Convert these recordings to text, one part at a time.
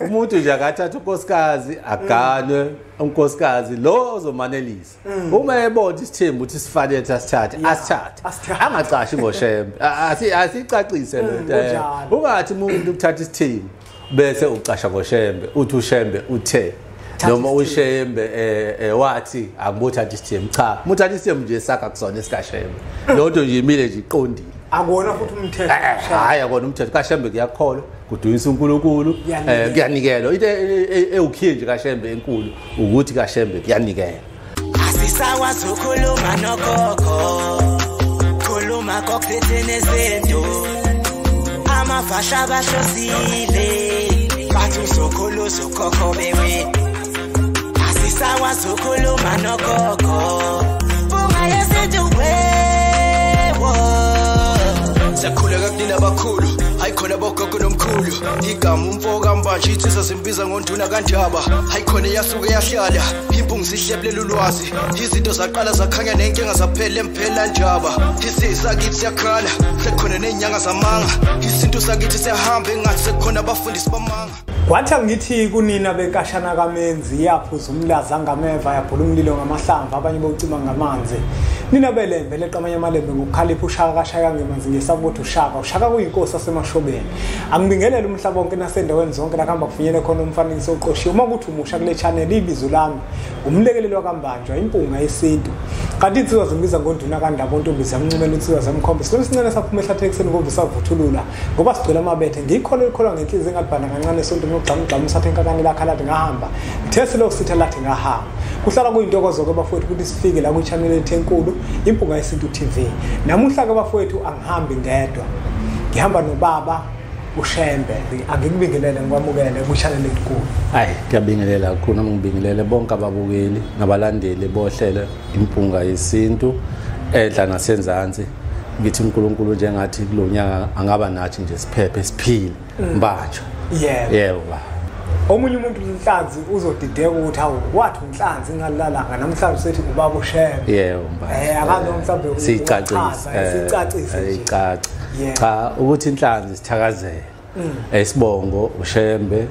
Umuntu nje akathatha unkosikazi aganwe unkosikazi lo ozomanelisa. Uma ebona isithembu ukuthi sifanele asithathe, asithathe. Angacashi ngoShembe. Asicacise lento. Ungathi umuntu ukuthatha isithembu bese ucasha ngoShembe, uthi uShembe uthe noma uShembe wathi angibothatha isithembu. Cha, muthatha isithembu nje sakha kusona esikaShembe. Lodwa nje imile nje iqondile. Akona futhi umthetho. Hayi akona umthetho kaShembe, kuyakholwa, kuduyisa uNkulunkulu, kuyanikelwa. Into ewukhiye nje kaShembe enkulu ukuthi kaShembe kuyanikelwa. Asisakwazi ukukhuluma nogogo, khuluma kokuthini izinto. Amafasha bahlosile, bathi uzokhulu uzokhokho bewe. Asisakwazi ukukhuluma nogogo, bunga yesintu wewo. Siyakhuleka kunina abakhulu, hayikhona bogogo nomkhulu. Igama umfo kaMbanje insizwa zimbiza ngonduna kaNdaba. Hayikhona iyasuke yahlala, impungu zihlebulela ulwazi. Izinto zaqala zakhanya nenkinga zaphela emphela njaba. Isizwe sakithi siyakhala, sekukhona nezinyanga zamanga. Isintu sakithi siyahamba engathi sekukhona abafundisi bamanga. Kwathi angithi kunina benkashana kaMenzi yaphuza umlaza ngameva yabhula umlilo ngamahlamvu abanye bocima ngamanzi. Nina belembe leqamanye amalembe ngokukhalipha uShaka kaShaka ngemanzi ngesakuthi uShaka uShaka kuyinkosi asemashobeni. Angibingelele umhlaba wonke nasendaweni zonke la kuhamba kufinyele khona umfanekiso oqoshiwe. Uma kuthi umusha kule channel ibizo lami umlekeleli wakaMbanjwa impunga yesintu. Kanti insizwa zimbiza ngonduna kaNdaba ontombi zamncumela insizwa zamkhomba. Sikole sincane saphuma ehlatheni ekuseni ngoba savuthulula ngoba sigcwele amabethe. Ngikholwa ikholwa ngenhliziyo engalibhana kancane esontweni ngogxamugxamu sathe enkakane lakha lathi ngahamba. Ngithe selokhu sitha lathi ngahamba. Kuhlala kuyintokozo ke bafowethu ukuthi sifike la kwi-channel ethu enkulu Impunga Yesintu TV. Namuhla ke bafowethu angihambi ngedwa. Ngihamba nobaba uShembe. Angikubingelele ngikwamukele kwi-channel enkulu. Hayi, ngiyabingelela kakhulu nami ngibingelele bonke ababukeli nabalandeli bohlelo Impunga Yesintu enhla nasenzansi. Ngithi uNkulunkulu njengathi kulonyaka angaba nathi nje siphephe siphile Mbanjwa. Yebo. Yebo ba. Omunye umuntu uNhlanzi uzodideka ukuthi hawu wathi uNhlanzi ngalalanga namhlanje sethi ubaba uShembe. Yebo Mbanjwa. Akazi mhlawumbe sicacise. Sicacise. Icace. Cha ukuthi inhlanzi sithakazele. Isibongo uShembe,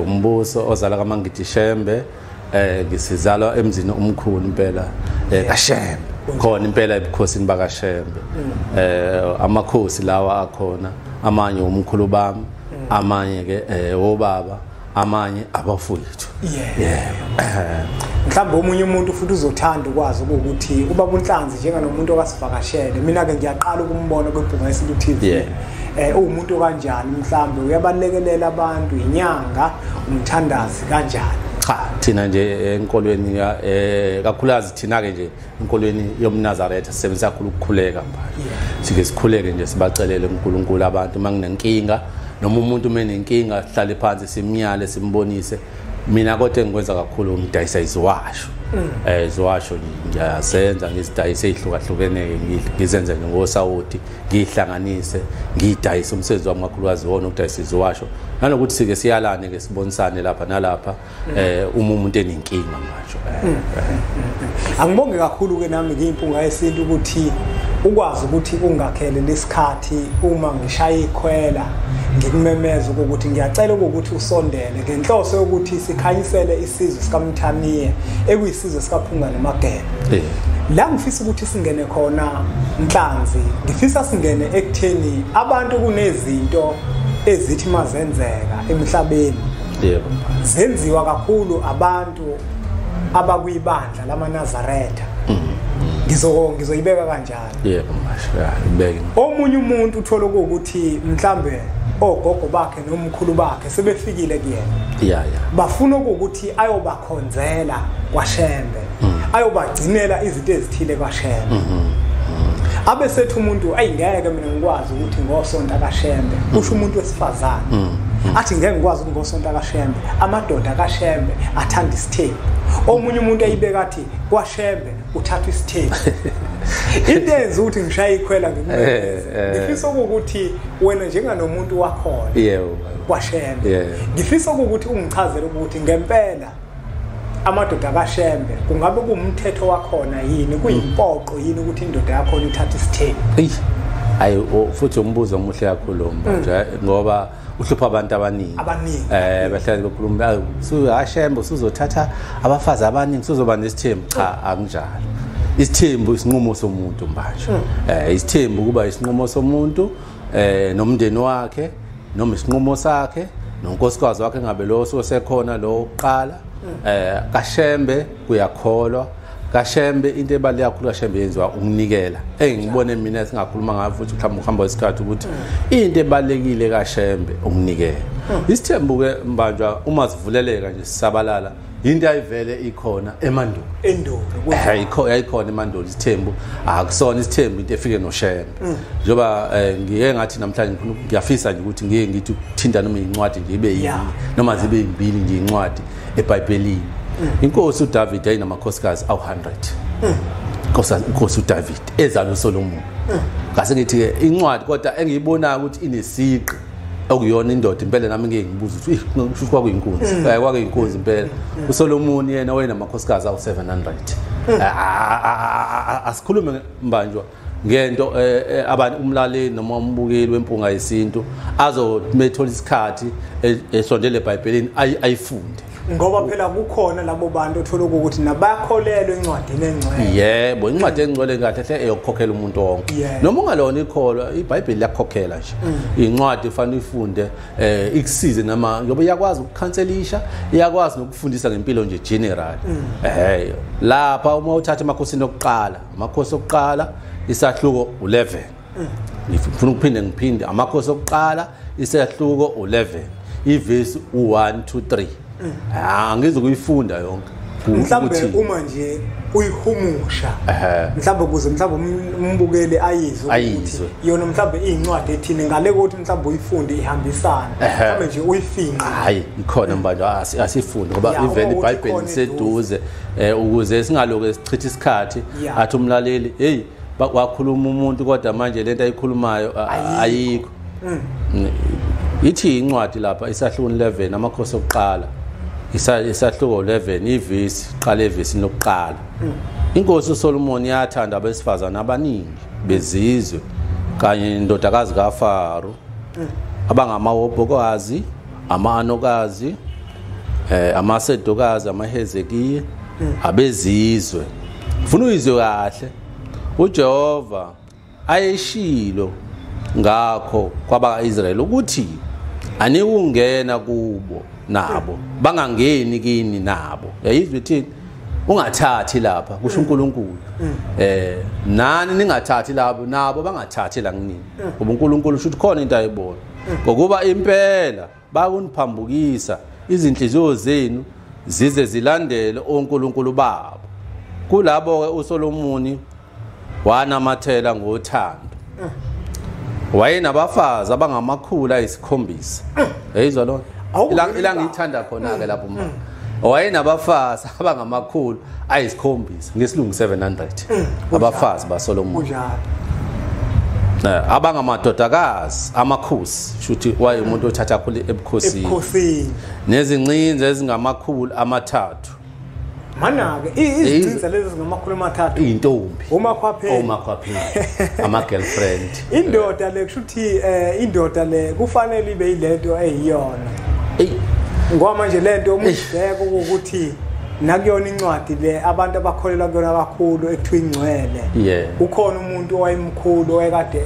umbuso ozala kaMangidi Shembe, ngisizalwa emzini omkhulu impela kaShembe. Khona impela ebukhosini bakaShembe. Amakhosi lawa akhona, amanye umkhulu bami, amanye ke obaba, amanye abafowethu. Yebo. Mhlawumbe omunye umuntu futhi uzothanda ukwazi ukuthi ubaba uNhlanzi njenganomuntu okasivakashele. Mina ke ngiyaqala ukumbona kwiMpunga Yesintu TV. Uwumuntu kanjani mhlawumbe uyabalekelela abantu, inyanga, umthandazi kanjani? Cha, thina nje enkolweni kakhulukazi thina ke nje enkolweni yomNazaretha sisebenzisa kakhulu ukukhuleka manje. Sike sikhuleke nje sibacelele uNkulunkulu abantu uma kunenkinga noma umuntu menenkinga sihlale phansi simnyale simbonise. Mina kodwa engikwenza kakhulu ngidayisa iziwasho. Iziwasho ngiyasenza ngizidayise ezihlukahlukene ngizenze ngosawoti ngihlanganise ngidayise. Umsebenzi wami kakhulukazi wona ukudayisa iziwasho nanokuthi sike siyalane ke sibonisane lapha nalapha uma umuntu enenkinga manje. Angibonge kakhulu ke nami ngiyiMpunga Yesintu ukuthi ukwazi ukuthi ungakhele lesikhathi uma ngishaya ikhwela ngikumemeza ukuthi ngiyacela ukuthi usondele ngenhloso yokuthi sikhanyisele isizwe sikaMthaniya ekuyisizwe sikaPhunga noMageba. La ngifisa ukuthi singene khona Nhlanzi, ngifisa singene ekutheni abantu kunezinto ezithi mazenzeka emhlabeni. Yebo. Zenziwa kakhulu abantu abakwibandla lamaNazaretha. Ngizoyibeka kanjalo. Yebo masha, ibeke. Omunye umuntu uthola ukuthi mhlambe ogogo bakhe nomkhulu bakhe sebefikile kuyena. Yeah yeah. Bafuna ukuthi ayobakhonzela kwaShembe. Ayobagcinela izinto ezithile kwaShembe. Abe sethi umuntu ayingeke mina ngikwazi ukuthi ngosonta kaShembe, kusho umuntu wesifazane. Athi ngeke ngikwazi ukuthi ngosonta kaShembe, amadoda kaShembe athanda isithembu. Omunye umuntu ayibeka athi kwaShembe uthatha isithembu. Into enza ukuthi ngishaye ikhwela ngikumemeze. Ngifisa ukuthi wena njenganomuntu wakhona yebo kwaShembe, ngifisa ukuthi ungichazele ukuthi ngempela amadoda kaShembe kungabe kuwumthetho wakhona yini, kuyimpoqo yini ukuthi indoda yakhona ithathe isithembu? Hayi, futhi umbuzo omuhle kakhulu Mbanjwa, ngoba uhlupha abantu abaningi. Bahlale bekhuluma suhashembe usuzothatha abafazi abaningi suzoba nesithembu. Cha, akunjalo. Isithembu isinqumo somuntu manje. Isithembu kuba isinqumo somuntu nomndeni wakhe noma isinqumo sakhe nonkosikazi wakhe ngabe lo osekhona lo oqala. KaShembe kuyakholwa. KaShembe into ebaluleke kakhulu kaShembe yenziwa ukunikela. Engibone mina singakhuluma ngayo futhi mhlawumbe ukuhamba isikhathi ukuthi into ebalekile kaShembe ukunikela. Isithembu ke mbanjwa uma sivuleleka nje sisabalala into ayivele ikhona emandulo. Endulo. Ayikhona emandulo isithembu. Akusona isithembu into efike noShembe. Njengoba ngiye ngathi namhlanje ngifuna ngiyafisa nje ukuthi ngiye ngithi ukuthinta noma incwadi nje ibe yini noma zibe imbili nje incwadi eBhayibhelini. Inkosi uDavid yayinamakhosikazi awu100. Inkosi uDavid ezalwa uSolomon. Ngase ngithi ke incwadi kodwa engiyibonayo ukuthi inesiqi okuyona indoda impela nami ngeke ngibuze ukuthi kusho kwakuyinkunzi. Kwakuyinkunzi impela. uSolomon yena wayenamakhosikazi awu700. Asikhulume mbanjwa ngento abantu umlaleli noma umbukeli wempunga yesintu azomethola isikhathi esondele eBhayibhelini ayifunde. Ngoba phela kukhona labo bantu othola ukuthi nabakholelwa encwadini engcwele. Yebo, incwadi engcwele kahle hle eyokukhokhela umuntu wonke. Noma ungalona ikholwa, iBhayibheli liyakukhokhela nje. Incwadi ufanele uyifunde ikusize noma ngoba iyakwazi ukukhanselisha, iyakwazi nokufundisa ngempilo nje general. Lapha uma uthatha amakhosini okuqala, amakhosi okuqala isahluko 11. Ngifuna ukuphinde ngiphinde amakhosi okuqala isahluko 11. Ivesi 1 2 3. Angizukuyifunda yonke. Mhlambe uma nje uyihumusha mhlambe ukuze mhlambe umbukeli ayizwe ukuthi yona mhlambe incwadi ethini ngale ukuthi mhlambe uyifunde ihambisana mhlambe nje uyifinqe. Hayi ikhona manje asifunde ngoba even iBhayibheli liseduze ukuze singaloke sichitha isikhathi athi umlaleli hey wakhuluma umuntu kodwa manje lento ayikhulumayo ayikho. Ithi incwadi lapha isahluko 11 amakhosi okuqala isahluko 11 ivesi qala evesini lokuqala. Inkosi uSolomon yathanda abesifazana abaningi bezizwe kanye nendodakazi kaFaro abangamawobhokazi, amaanokazi, amasedokazi, amaHezekiya, abezizwe. Ufuna uyizwe kahle uJehova ayeshilo ngakho kwabakaIsrayeli ukuthi anikungena kubo nabo bangangeni kini nabo. Yayizwe ithini? Ungathathi lapha kusho uNkulunkulu. Nani ningathathi labo nabo bangathathi la kunini. Ngoba uNkulunkulu usho ukuthi khona into ayibona. Ngokuba impela bayakuniphambukisa izinhliziyo zenu zize zilandele oNkulunkulu babo. Kulabo ke uSolomoni wanamathela ngothando. Wayenabafazi abangamakhulu ayisikhombisa. Yayizwa lona? Ila ngithanda khona ke lapho mama. Wayenabafazi abangamakhulu ayisikhombisa ngesilungu 700. Abafazi baSolomon. Abangamadodakazi amakhosi, shuthi waye umuntu othatha kakhulu ebukhosini. Nezincinzi ezingamakhulu amathathu. Mana-ke izincinza lezi zingamakhulu amathathu iy'ntombi, omakhwapheni, ama-girlfriend. Indoda le kusho ukuthi indoda le kufanele ibe yilento eyiyona. Ngoba manje lento uma ubheka ukuthi nakuyona incwadi le abantu abakholelwa kuyona kakhulu ekuthiwa ingcwele, ukhona umuntu owayemkhulu owayekade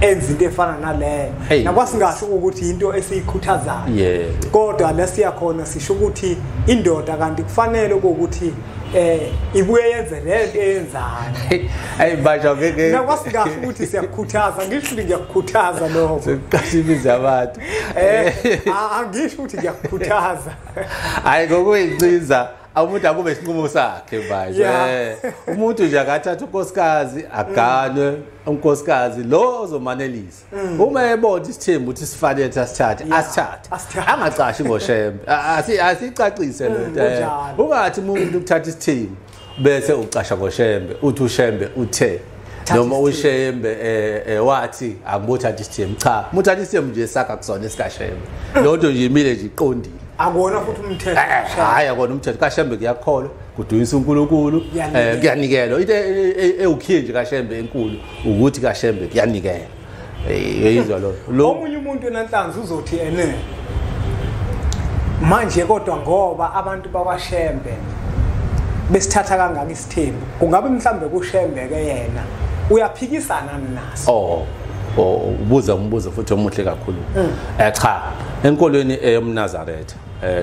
enza into efana naleyo. Nakwasingasho ukuthi into esiyikhuthazayo, kodwa lesiyakhona sisho ukuthi indoda kanti kufanele ukuthi ibuye yenze lento eyenzayo. Hayi basho ngeke nakwasingasho ukuthi siyakukhuthaza, ngisho ukuthi ngiyakukhuthaza lokho. Sekuqasha abantu. Angisho ukuthi ngiyakukhuthaza. Hayi ngokuyinciza umuntu akube isinqumo sakhe manje. Umuntu nje akathatha unkosikazi aganwe unkosikazi lo ozomanelisa. Uma ebona isithembu ukuthi sifanele asithathe, asithathe. Angacashi ngoShembe. Asicacise lento. Ungathi umuntu ukuthatha isithembu bese ucasha ngoShembe, uthi uShembe uthe noma uShembe wathi akubothatha isithembu. Cha, muthatha isithembu nje sakha kusona esikaShembe. Lonto nje imile nje iqondile. Akona futhi umthetho. Hayi akona umthetho kaShembe, kuyakholwa kuduyisa uNkulunkulu, kuyanikelwa. Into ewukhiye nje kaShembe enkulu ukuthi kaShembe kuyanikelwa. Yizwa lo omunye umuntu nanhlanzi uzothi ene manje kodwa ngoba abantu bakwaShembe besithatha kangaka isithembu, kungabe mhlambe kuShembe ke yena uyaphikisana naso? Ubuza umbuzo futhi omuhle kakhulu. Cha, enkolweni eyomNazaretha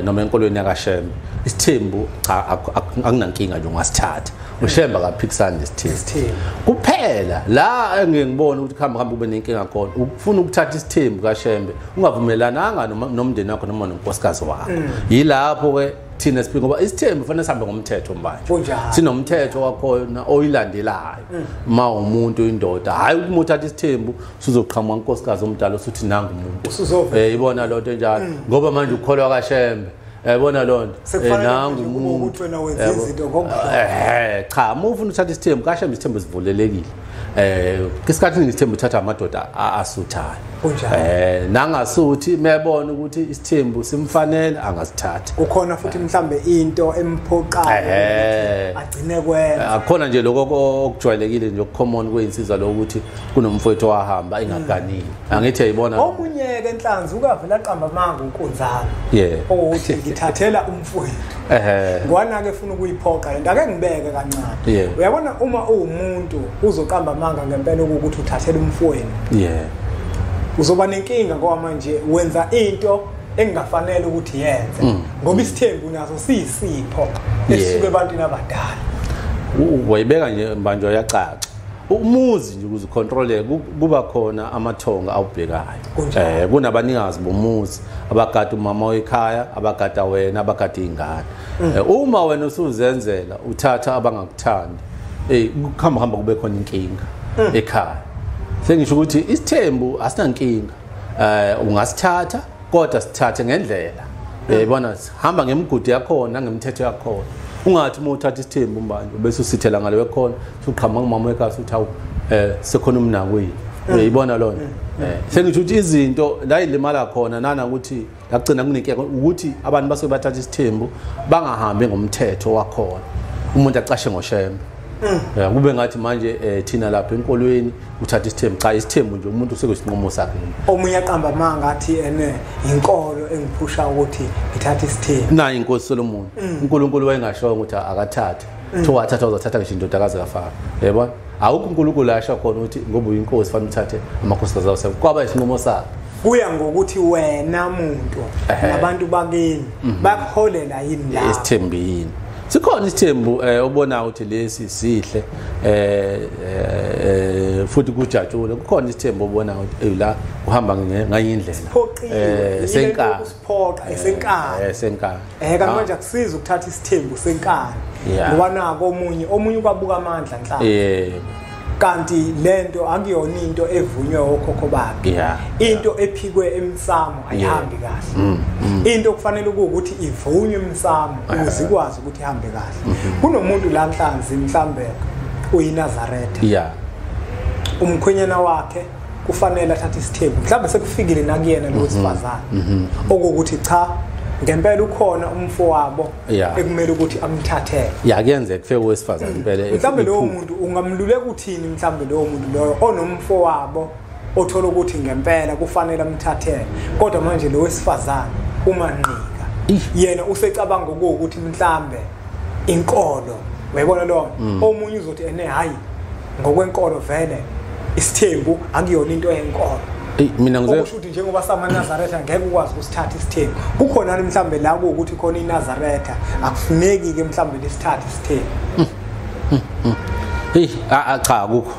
noma enkolweni yakaShembe isithembu cha akunankinga nje, ungasithatha. uShembe akaphikisani nesithembu kuphela. La engike ngibone ukuthi kuhamba hamba kube nenkinga khona, ukufuna ukuthatha isithembu kaShembe ungavumelananga nomndeni wakho noma nonkosikazi wakho. Yilapho ke thina siphi, ngoba isithembu kufanele sihambe ngomthetho manje. Sinomthetho wakhona oyilandelayo uma umuntu indoda, hayi ukuthi uthatha isithembu sizoqhamuka unkosikazi omdala usuthi nanga umuntu. Ibona lonto enjalo, ngoba manje ukholwa kaShembe. Yabona lonto nangu umuntu wena wenza izinto ngokuhlwa. Cha, uma ufuna uthatha isithembu kaShembe, isithembu sivulelekile. Isikhathi isithembu uthatha amadoda asuthayo. Nangasuthi mebona ukuthi isithembu simfanele angasithatha. Kukhona futhi mhlambe into emphoqayo agcine kwenza. Akhona nje lokho okujwayelekile nje okucommon kweyinsizwa lokuthi kunomfowethu owahamba engaganile. Angithi ayibona. Omunye ke Nhlanzi ukavela aqamba amanga uNkunzana. Ukuthi ngithathela umfowethu. Ngwana ke ufuna ukuyiphoqa lento, ake ngibeke kancane. Uyabona uma uwumuntu uzoqamba amanga ngempela ukuthi uthathela umfowenu. Uzoba nenkinga ngoba manje wenza into engafanele ukuthi yenze, ngoba isithembu naso siyisipho esisuke ebantwini abadala. Wayibeka nje mbanjwa yacaca. Umuzi nje ukuze ucontroleke kuba khona amathonga awubhekayo. Kunabanikazi bomuzi abagada umama wekhaya, abagada wena, abagada ingane. Uma wena usuzenzela uthatha abangakuthandi, kuhamba hamba kube khona inkinga ekhaya. Sengisho ukuthi isithembu asinankinga, ungasithatha kodwa sithathe ngendlela. Uyayibona, hamba ngemigudu yakhona nangemthetho yakhona. Ungathi uma uthatha isithembu manje bese usithela ngale wekhona usuqhamuka kumama wekhaya uthi hawu sekhona umnakwini. Uyayibona lona. Sengisho ukuthi izinto la ilimala khona nana ukuthi lagcina kunenkinga ukuthi abantu basuke bathatha isithembu bangahambi ngomthetho wakhona. Umuntu acashe ngoShembe. Kube ngathi manje thina lapha enkolweni uthatha isithembu. Cha, isithembu nje umuntu usekuyisinqumo sakhe. Omunye aqamba amanga athi ene inkolo engiphusha ukuthi ngithathe isithembu. Nayi inkosi Solomon. uNkulunkulu wayengashongo ukuthi akathathe. Uthe wathatha uzathatha ngisho indodakazi kaFaro. Yabona? Awukho uNkulunkulu asho khona ukuthi ngoba uyinkosi fanele uthathe amakhosikazi awo. Kwaba isinqumo sakhe. Kuya ngokuthi wena muntu nabantu bakini bakuholela yini la isithembini. Sikhona isithembu obona ukuthi lesi sihle futhi kujatshule. Kukhona isithembu obona ukuthi la uhamba nganye indlela senkani, usiphoqa esenkani, senkani. Kanti manje akusiza ukuthatha isithembu senkani ngoba nako omunye ukabuka amandla nhlanhla. Kanti lento akuyona into evunywe okhokho bakhe. Into ephikwe emsamo ayihambi kahle. Into kufanele ukuthi ivunywe emsamo ukuze ikwazi ukuthi ihambe kahle. Kunomuntu la Nhlanzi mhlambe uyiNazaretha. Umkhwenyana wakhe kufanele athathe isithembu. Mhlambe sekufikile nakuyena lo wesifazane. Okuthi cha ngempela ukhona umfowabo ekumele ukuthi amthathele. Kuyenzeka kufike owesifazane impela. Mhlambe lowo muntu ungamluleka uthini mhlambe lowo muntu loyo onomfowabo othola ukuthi ngempela kufanele amthathele, kodwa manje lo wesifazane umanqika yena usecabanga ukuthi mhlambe inkolo, uyayibona lo omunye uzothi ene hayi ngokwenkolo vele isithembu akuyona into yenkolo. Mina ngize okusho ukuthi njengoba samaNazaretha ngeke ukwazi ukusithatha isithembu. Kukhona mhlambe la ukuthi khona iNazaretha akufuneki ke mhlambe lesithathe isithembu. Cha akukho.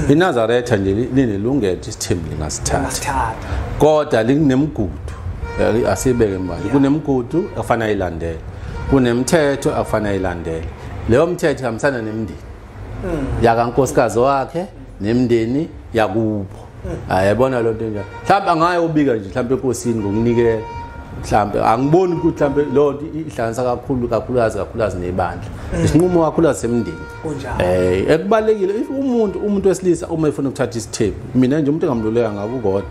iNazaretha nje linelungelo isithembu lingasithatha. Kodwa linemigudu. Asibeke manje. Kunemigudu afanele ilandele. Kunemithetho afanele ilandele. Leyo mthetho ihambisana nemindeni. Yakankosikazi wakhe nemindeni yakubo. Ayabona lonto enjalo. Mhlawumbe angaye ubika nje mhlawumbe enkosini ngokunikela. Mhlawumbe angiboni ukuthi mhlawumbe lonto ihlanganisa kakhulu kakhulukazi nebandla. Isinqumo kakhulu semndeni. Kunjalo. Ekubalekile if umuntu wesilisa uma efuna ukuthatha isithembu, mina nje umuntu engamluleka ngakho kodwa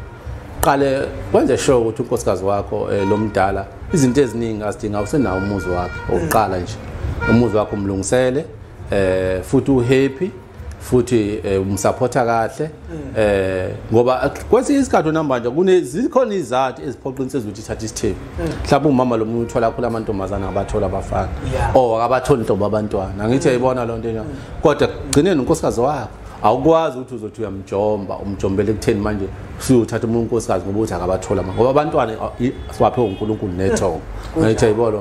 qale wenze sure ukuthi unkosikazi wakho lomdala izinto eziningi azidinga usenawo umuzi wakhe oqala nje. Umuzi wakho umlungisele futhi uhappy Futhi umsupporta kahle ngoba kwesinye isikhathi namanje kunezikhona izathu eziphoqa insizwa ukuthi ithathe isithembu. Mhlawumbe umama lo muntu uthola kakhulu amantombazana abathola abafana or akabatholi intombi abantwana, angithi ayibona lonto nje. Kodwa gcineni unkosikazi wakho awukwazi ukuthi uzothi uyamjomba umjombele ekutheni manje usuyothatha umuntu unkosikazi ngoba uthi akabathola, ngoba abantwana siwaphe uNkulunkulu nethongo. Angithi ayibona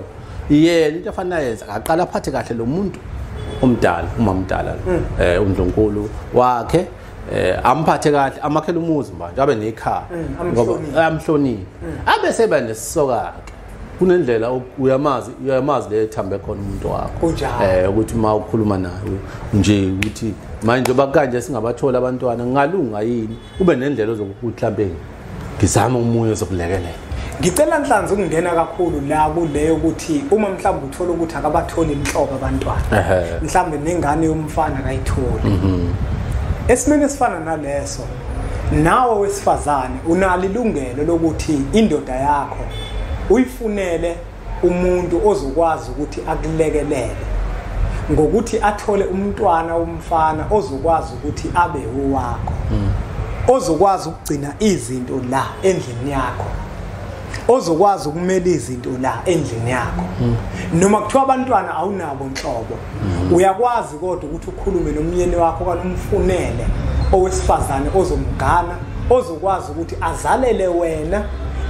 yena into afanele ayenze, aqala aphathe kahle lo muntu omdala, umamdala uNdlunkulu wakhe, amphathe kahle, amakhele umuzi manje abe nekhaya ngoba amhloniphe, abe seba nesisoka ke. Kunendlela uyamazi le thambe khona umuntu wakho ukuthi uma ukhuluma naye nje ukuthi manje njengoba kanje singabathola abantwana ngalunga yini, ube nendlela ozokuthi mhlambe ngizama umunye ozokulekelela. Ngicela Nhlanzi ukungena kakhulu la kuleyo ukuthi uma mhlawumbe uthola ukuthi akabatholi inhlobo abantwana, mhlawumbe nengane yomfana akayitholi. Esimeni esifana naleso, nawe wesifazane unalo ilungelo lokuthi indoda yakho uyifunele umuntu ozokwazi ukuthi akulekelele ngokuthi athole umntwana womfana ozokwazi ukuthi abe owakho, ozokwazi ukugcina izinto la endlini yakho, ozokwazi ukumela izinto la endlini yakho. Noma kuthiwa abantwana awunabo nhlobo, uyakwazi kodwa ukuthi ukhulume nomyeni wakho okanye umfunele owesifazane ozomgana, ozokwazi ukuthi azalele wena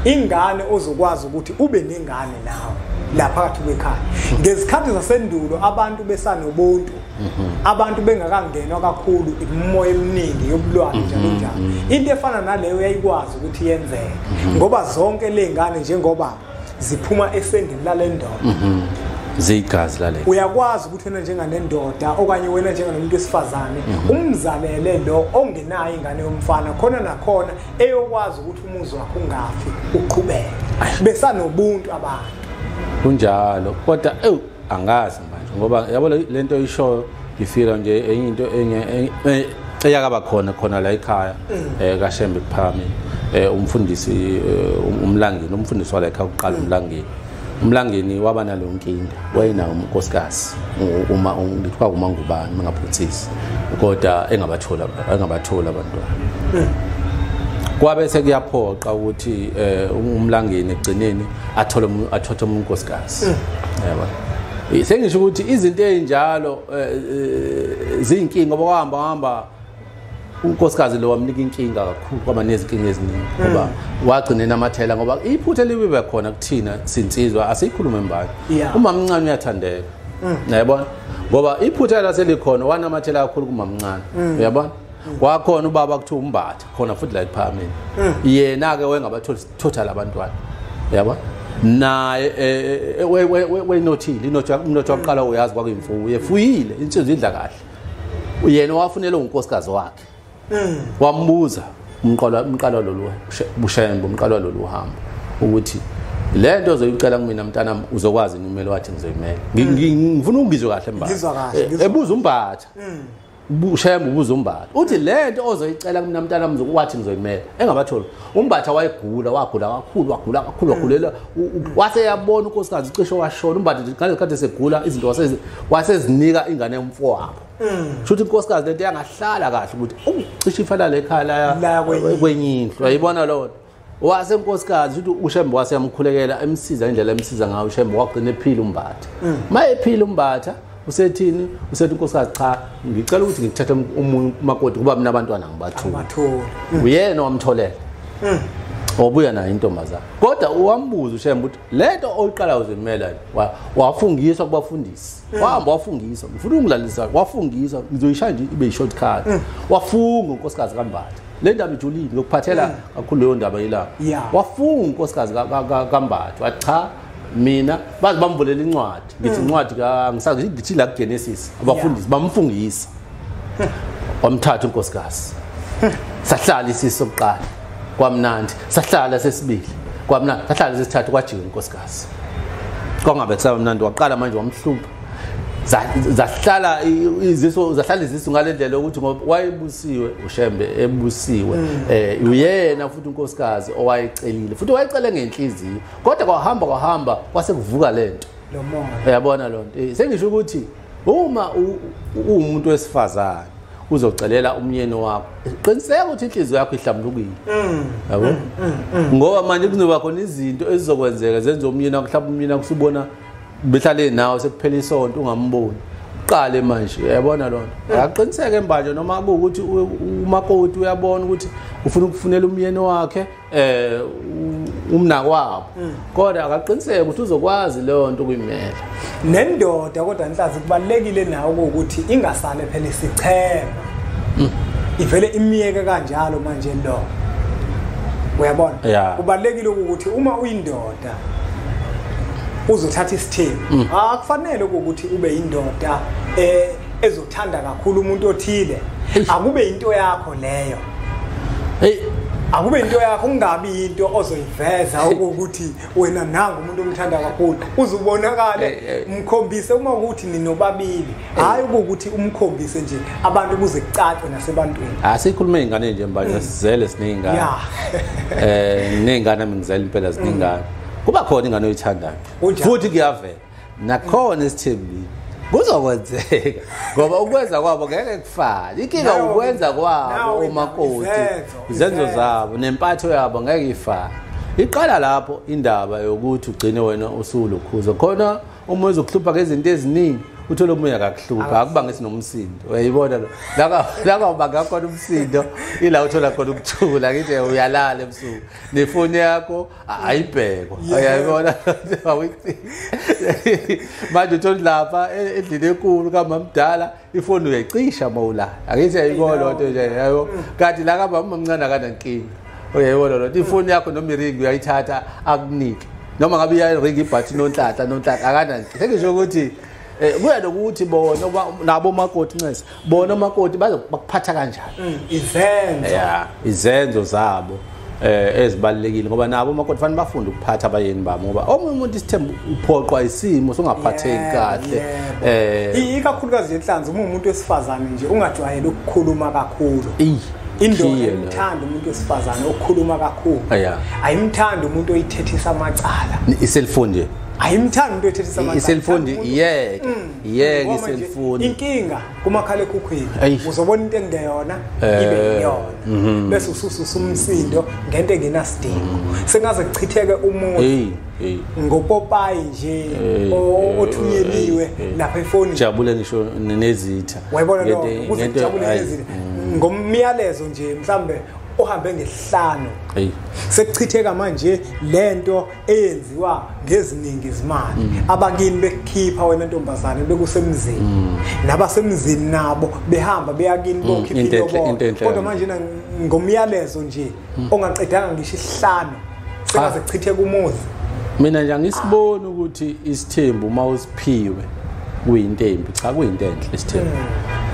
ingane, ozokwazi ukuthi ube nengane nawe la phakathi kwekhaya. Ngezikhathi zasendulo abantu besanobuntu, abantu bengakangenwa kakhulu imimoya eminingi yobulwane njalo njalo, into efana naleyo yayikwazi ukuthi yenzeke ngoba zonke lezingane njengoba ziphuma esendini lalendoda zigazi lale, uyakwazi ukuthi wena njenganendoda okanye wena njenganomuntu wesifazane umzalele lo ongenayo ingane yomfana khona nakhona eyokwazi ukuthi umuzi wakho ungafi uqhubeke besanobuntu abantu. Kunjalo, kodwa angazi manje ngoba yabo lento oyishoyo ngifila nje enye into enye eyakaba khona la ekhaya kaShembe kuPhakameni, umfundisi uMlangeni, umfundisi wala ekhaya uqala uMlangeni waba nalo nkinga, wayenawo unkosikazi uma ngithiwa uMangubani mangaphuthisi, kodwa engabathola abantwana. Kwabe sekuyaphoqa ukuthi uMlangeni egcineni athole athothe unkosikazi. Yabona, sengisho ukuthi izinto ezinjalo ziyinkinga ngoba wahamba unkosikazi lo wamnika inkinga kakhulu, kwaba nezinkinga eziningi ngoba wagcina namathela, ngoba iphutha elibibe khona kuthina sinsizwa asiyikhulume mbali. Umamncane uyathandeka, uyabona, ngoba iphutha laselikhona wanamathela kakhulu kumamncane, uyabona. Kwakhona ubaba kuthiwa uMbatha khona futhi la ePhakameni, yena ke wayengabatholi total abantwana, uyabona. Naye wenothile inotho umnotho waqala uyazi kwakuyimfuyo, efuyile insizwa idla kahle. Yena wafunela unkosikazi wakhe, wambuza umqala lolu bushembe, umqala lolu hambo ukuthi le nto ozoyicela kumina mntana uzokwazi nimele, wathi ngizoyimela. Ngifuna ukungizwe kahle Mbatha, ebuza uMbatha, uShembe ubuza uMbatha uthi le nto ozoyicela kumina mntana wathi ngizoyimela, engabatholi. uMbatha wayegula, wagula kakhulu, wagulela, wase yabona unkosikazi cishe washona. uMbatha nje kade segula izinto wasezinika ingane yomfowabo. Shuthi inkosikazi lento yangahlala kahle ukuthi cishe ifana lekhaya la kwenye indlu, uyayibona lona. Wase unkosikazi uthi uShembe waseyamkhulekela emsiza indlela emsiza ngayo uShembe, wagcina ephila uMbatha. Mayephila uMbatha usethini, usethi unkosikazi cha ngicela ukuthi ngikuthathe umunye umakoti kuba mina abantwana ngibatholi. Uyena wamtholela obuya naye intombazana, kodwa uwambuza uShembe ukuthi lento oyiqala uzimela wafungiswa kubafundisi, wahamba wafungiswa, ngifuna ungilalisa, wafungiswa ngizoyishaya nje ibe i-shortcut. Wafunga unkosikazi kaMbatha, le ndaba ijulile ngokuphathela kakhulu leyo ndaba yila. Wafunga unkosikazi kaMbatha wathi cha mina, baze bamvulela incwadi, ngithi incwadi ngisazi ngithi la kuGenesis, abafundisi bamfungisa, wamthatha unkosikazi. Sahlala isisu sokuqala kwamnandi, sahlala sesibili kwamnandi, sahlala sesithathu kwajika unkosikazi, kwangabe kusaba mnandi. Waqala manje wamhlupha, zahlala izisu, zahlala izisu ngalendlela ukuthi ngoba wayebusiwe uShembe, ebusiwe uyena futhi unkosikazi owayecelile, futhi wayecele ngenhliziyo, kodwa kwahamba kwase kuvuka lento lo moya, uyabona lonto. Sengisho ukuthi uma uwumuntu wesifazane uzocelela umyeni wakho, qiniseka ukuthi inhliziyo yakho ihlambulukile. Yabo? Ngoba manje kuzoba khona izinto ezizokwenzeka zenze umyeni wakho, mhlawumbe umyeni wakho usubona behlale nawe sekuphela isonto ungamboni. Uqale manje, uyabona lonto. Aqiniseke manje noma kuukuthi umakoti uyabona ukuthi ufuna ukufunela umyeni wakhe umnakwabo. Kodwa akaqiniseke ukuthi uzokwazi leyo nto kuyimela. Nendoda kodwa Nhlanzi kubalekile nawo ukuthi ingasale phela isichema. Ivele imiyeke kanjalo manje lo. Uyabona? Kubalekile ukuthi uma uyindoda uzothatha isithembu. Akufanele ukuthi ube indoda ezothanda kakhulu umuntu othile. Akube into yakho leyo. Hey, akube into yakho, kungabi into ozoyiveza ukuthi wena nangu umuntu omthanda kakhulu. Uzubonakale umkhombise uma ukuthi ninobabili, hayi ukuthi umkhombise nje abantu kuze kucace nasebantwini. Asikhulume ingane nje manje, sizele sineyingane. Nezingane ngizele impela ziningane. Kuba khona ingane oyithandayo futhi kuyavela nakhona isithembile kuzokwenzeka, ngoba ukwenza kwabo ngeke kufane. Inkinga ukwenza kwabo omakoti, izenzo zabo nempatho yabo ngeke ifane. Iqala lapho indaba yokuthi ugcine wena usulukhuza khona. Uma uzokuhlupha ngezinto eziningi uthole omunye akakuhlupha, akubange sinomsindo. Uyayibona lo la kwabanga khona umsindo, ila uthola khona ukuthula, ngithi uyalala ebusuku nefoni yakho ayibhekwa. Uyayibona manje uthola lapha endlini enkulu kamamdala ifoni uyayicisha mawulala, angithi ayibona lonto nje yabo. Kanti la kamama omncane akanankinga, uyayibona lonto, ifoni yakho noma iringi uyayithatha akunike, noma ngabe iyaringi ibhathi nonhlanhla nonhlanhla akanankinga. Sengisho ukuthi kuya nokuthi bona nabo makoti ncese, bona makoti bazokuphatha kanjani, izenzo izenzo zabo ezibalekile, ngoba nabo makoti fanele bafunde ukuphatha abayeni babo, ngoba omunye umuntu isithembu uphoqwa isimo songaphatheki kahle. Ikakhulukazi Nhlanzi uma umuntu wesifazane nje ungajwayele ukukhuluma kakhulu. Indoda ayimthandi umuntu wesifazane okhuluma kakhulu, ayimthandi umuntu oyithethisa amacala. Iselfoni nje ayimthandi umuntu oyithethisa amacala. Iselfoni iyeke, iyeke iselfoni. Inkinga kumakhala ekhukhwini uzobona into engeyona ibe iyona, bese usususa umsindo ngento engenasidingo. Sengaze kuchitheke umuntu ngopopayi nje othunyeliwe lapha efonini. Jabule ngisho nezitha. Wayibona lo kuze kujabule nezitha ngomyalezo nje mhlambe ohambe ngesihlanu. Sekuchitheka manje lento eyenziwa ngeziningi izimali. Abakini bekukhipha wena ntombazane bekusemzini, nabasemzini nabo behamba beyakini bokhipha ilobolo. Kodwa manje ngomyalezo nje ongaqedanga ngisho isihlanu sekaze kuchitheka umuzi. Mina nje angisiboni ukuthi isithembu uma usiphiwe kuyinto embi, cha kuyinto enhle isithembu.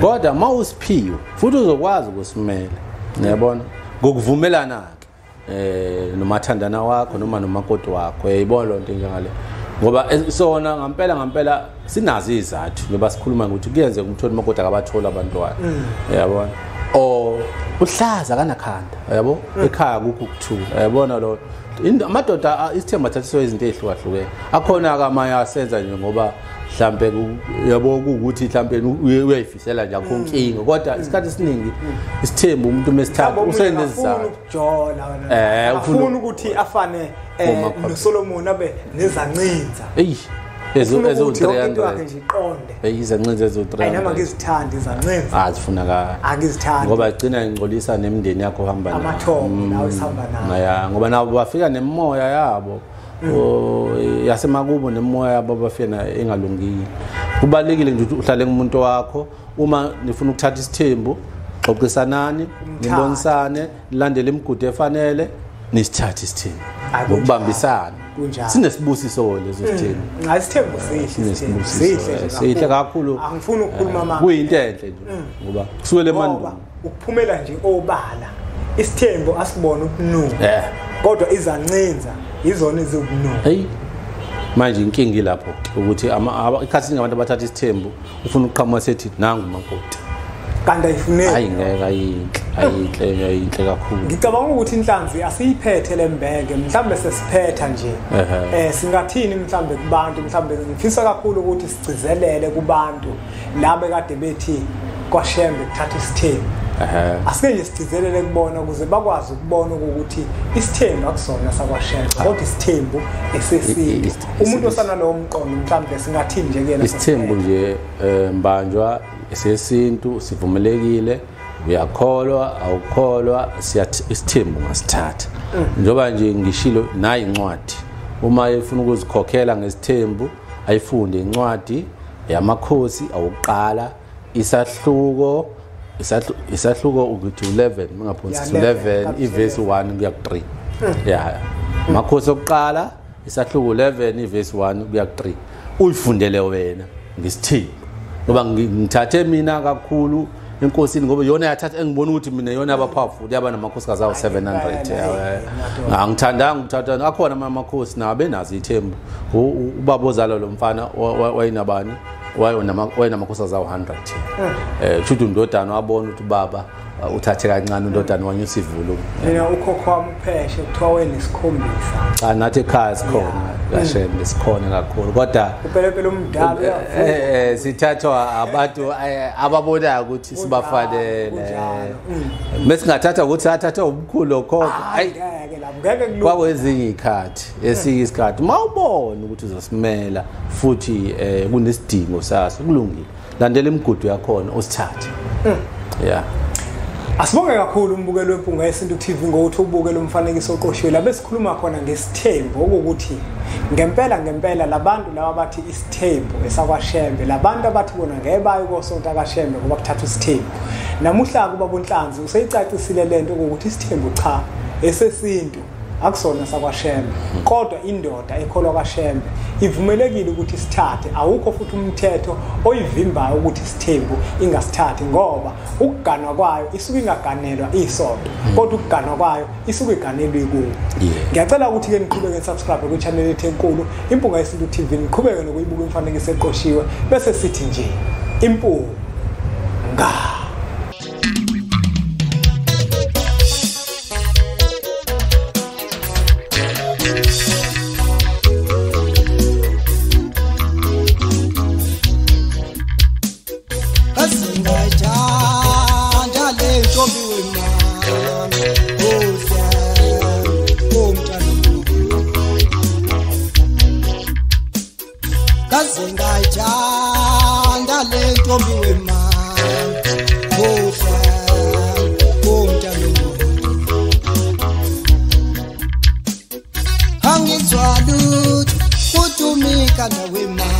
Kodwa uma usiphiwe futhi uzokwazi ukusimela, uyabona, ngokuvumelana ke nomathandana wakho noma nomakoti wakho. Uyayibona lonto njengale, ngoba sona ngampela ngampela sinazo izathu ngoba sikhuluma ngokuthi kuyenzeka umtholi umakoti akabathola abantwana, uyabona, o uhlaza kanakhanda, uyabo, ekhaya kukho ukuthula, uyabona lo. Amadoda isithembu athathiswa izinto ezihlukahlukene. Akhona akamanye asenza nje ngoba mhlambe yabo ukuthi mhlambe uyayifisela nje akho inkinga, kodwa isikhathi esiningi isithembu umuntu mesithatha usenezizathu ukujola wena, ufuna ukuthi afane noSolomon abe nezancinza. Ezo 300 nje iqonde. Izancinza ezo 300. Ayi noma ngizithanda izancinza. Azifunakala. Angizithandi. Ngoba igcina ingcolisa nemindeni yakho ohamba nayo. Amathongo nawe sihamba nayo. Ya, ngoba nabo bafika nemoya yabo. Yasemakubo nemoya yabo bafika nayo engalungile. Kubalekile nje ukuthi uhlale ngumuntu wakho uma nifuna ukuthatha isithembu, xoxisanani, nibonisane, nilandele imigudu efanele, nisithathe isithembu. Ngokubambisana. Sinesibusiso leso sithembu. Hayi isithembu sihle, sihle sihle kakhulu. Angifuni ukukhuluma mama. Kuyinto enhle nje ngoba kusukela emandulo ukuphumela nje obala. Isithembu asibona ukunuka. Kodwa izancinza izona eziwukunuka. Hey. Manje inkinga ilapho ukuthi ikhathi singabantu abathatha isithembu ufuna ukuqhamuka sethi nangu umakoti. Kanti ayifuneki. Hayi ngeke ayinhle ayinhle kakhulu. Ngicabanga ukuthi inhlanzi asiyiphethe lembeke, mhlambe sesiphetha nje. Singathini mhlambe kubantu, mhlambe ngifisa kakhulu ukuthi sigcizelele kubantu laba kade bethi kwaShembe kuthatha isithembu. Asike nje sigcizelele kubona ukuze bakwazi ukubona ukuthi isithembu akusona sakwaShembe kodwa isithembu esesintu. Umuntu osanalowo mqondo mhlawumbe singathini nje kuyena? Isithembu nje mbanjwa esesintu sivumelekile, uyakholwa awukholwa, isithembu ngasithatha. Njengoba nje ngishilo nayi incwadi, uma efuna ukuzikhokhela ngesithembu ayifunde incwadi yamakhosi awokuqala isahluko ukuthi 11 mangaphonsi 11 ivesi 1 kuya ku 3. Yeah, makhosi okuqala isahluko 11 ivesi 1 kuya ku 3 uyifundele wena ngesithembu, ngoba ngithathe mina kakhulu enkosini ngoba yona yathatha engibona ukuthi mina yona aba powerful yaba namakhosikazi awu 700. Angithandanga ukuthatha akhona amakhosi nawo benazo ithembu. Ubaba ozala lo mfana wayinabani wayenamakhosikazi awu 100. Kusho undodana wabona ukuthi baba uthathe kancane, undodana wanyusa ivulu. Mina ukhokho wami upheshe kuthiwa wenesikhombisa. Cha, nathi ekhaya sikhona kaShembe sikhona kakhulu, kodwa upelepele umdala sithathwa abantu ababonayo ukuthi sibafanele. Mesingathatha ukuthi athathe umkhulu okhokho, hayi ngeke kulunge. Kwakwezinye izikhathi, esinye isikhathi mawubona ukuthi uzosimela futhi kunesidingo saso, kulungile, landela imigudu yakhona usithathe. Yeah. Asibonge kakhulu umbukelo weMpunga Yesintu TV ngokuthi ubuke lo mfanekiso oqoshiwe la besikhuluma khona ngesithembu, okuthi ngempela ngempela labantu laba bathi isithembu esakwaShembe, labantu abathi bona ngeke baye kosonto kaShembe ngoba kuthatha isithembu. Namuhla kuba bonhlanzi useyicacisile lento ukuthi isithembu cha esesintu akusona sakwaShembe, kodwa indoda ekholwa kwaShembe ivumelekile ukuthi isithathe. Awukho futhi umthetho oyivimbayo ukuthi isithembu ingasithathi, ngoba ukuganwa kwayo isuke ingaganelwa isonto, kodwa ukuganwa kwayo isuke iganelwe kuwo. Ngiyacela ukuthi ke niqhubeke subscribe ku channel yethu enkulu Impunga Yesintu TV, niqhubeke nokuyibuka imfanekiso eqoshiwe, bese sithi nje impunga. Angizwa lutho utumika nawe ma.